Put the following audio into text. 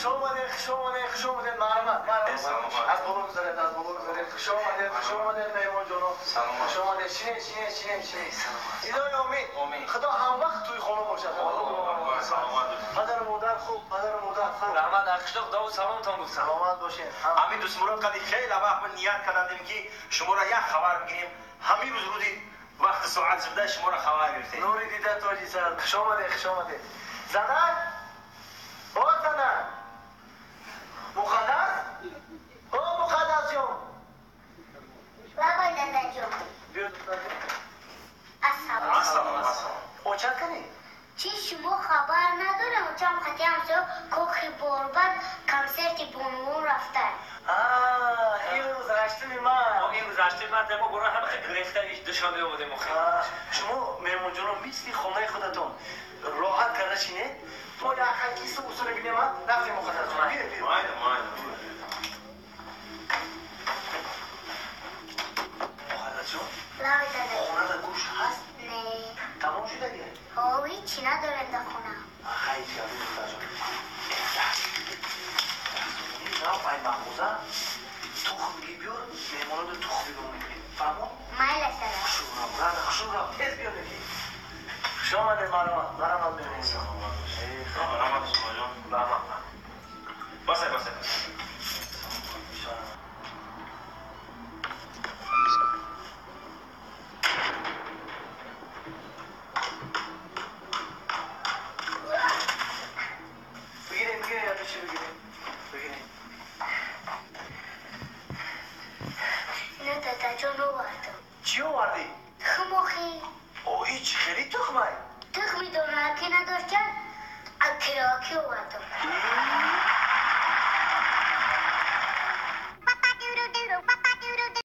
Хуш омадед, хуш омадед, хуш омадед, марҳамат, марҳамат. Аз боло гузаред, аз боло гузаред. Хуш омадед, хуш омадед, меҳмонҷоно. Хуш омадед. Шинед, шинед, шинед, шинед. Илоҳи омин. Худо ҳам вақт тӯи хона бошад. Падару модар хуб, падару модар хуб. Раҳмат, дар қишлоқ дову саломтон гуфтам. Саломат бошед. Ҳамин дӯстмурод қади хеле вақт мо ният кардем ки шуморо як хабар бигирем. Ҳамин рӯз рӯзи вақти соат 17 шуморо хабар гирифтем. Нури дида тоҷи сар. Хуш омадед, хуш омадед. Занак? О, занак! Муқаддас? О, Муқаддас ҷон! Бабай дадаҷон. Биё, духтарҷон. Ассалом. Ассалом, ассалом. Очат кани? Чӣ шумо хабар надорем? Очам хати ҳамсоя кохи борбад консерти бонувон рафтанд. Имрӯз ҳаштуми март. Имрӯз ҳаштуми март, мо барои ҳама хеле гирифта Душанбе омадем охир. Шумо меҳмонҷонон мисли хонаи худатон роҳат карда шинед. Мо як кису усули бинем, рафтем Муқаддасҷон. Биё, биё. Майда, майда. Муқаддасҷон? Лаби дадаҷон. Хонада гӯшт ҳаст? Не. Тамом шудаги? Ҳо, ҳечи надорем дар хона. Хайр, гапи духтарҷон. Нав ай мағоза тухм бигир биёр, меҳмоноро тухм бигир мекунем. Фаҳмон? Майла сара. Хушрӯ рав, рана, хушрӯ рав, тез биё неки. Хуш омадед, марҳамат, марҳамат меҳмонҷон. Раҳмат, Усмонҷон. Раҳмат. Басай, басай. Бигирем, бигирем, ятуши бигирем. Бигирем. Не, дадаҷон, овардам. Чӣ овардӣ? Тухм охи. О, ин чӣ хеле тухмай? Тухми донаакӣ надоштам, кироакӣ овардам.